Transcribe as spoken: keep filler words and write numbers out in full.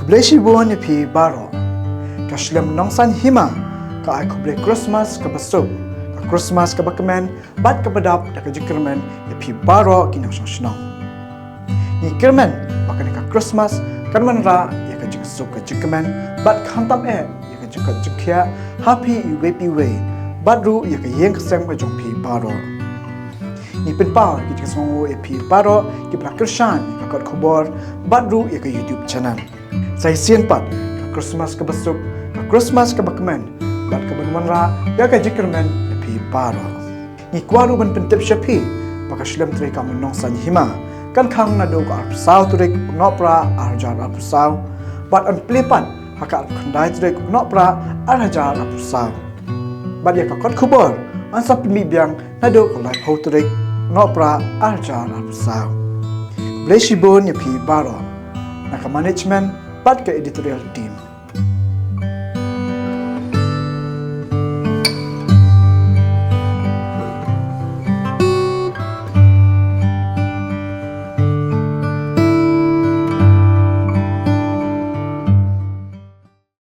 Khublei shibun ïa phi baroh. Ka shlem Nongsaiñ Hima ka ai khublei Christmas kaba suk, ka Christmas kaba kmen bad kaba dap da ka jingkyrmen ïa phi baroh ki nongshong shnong. Ngi kyrmen ba kane ka Christmas kan wanrah ïa ka jingsuk ka jingkmen bad khamtam eh ïa ka jingkoit jingkhiah ha phi iwei pa iwei bad ruh ïa ka ïing ka sem ka jong phi baroh. Ngi pynpaw ïa ka jingsngewnguh ïa phi baroh kiba la kyrshan ïa ka kot khubor bad ruh ïa ka YouTube channel. Sa shisien pat, ka Christmas kaba suk, ka Christmas kaba kmen bad kaban wanrah ïa ka jingkyrmen ïa phi baroh. Ngi kwah ruh ban pyntip sha phi ba ka shlem trei kam u Nongsaiñ Hima kan khang naduh ka arphew saw tarik u Nohprah ar hajar arphew saw bad yn plie pat ha ka arphew khyndai tarik u Nohprah ar hajar arphew saw. Bad ïa ka kot khubor yn sa pynmih biang naduh ka laiphew tarik u Nohprah ar hajar arphew saw. Khublei shibun ïa phi baroh na ka management bad ka editorial team.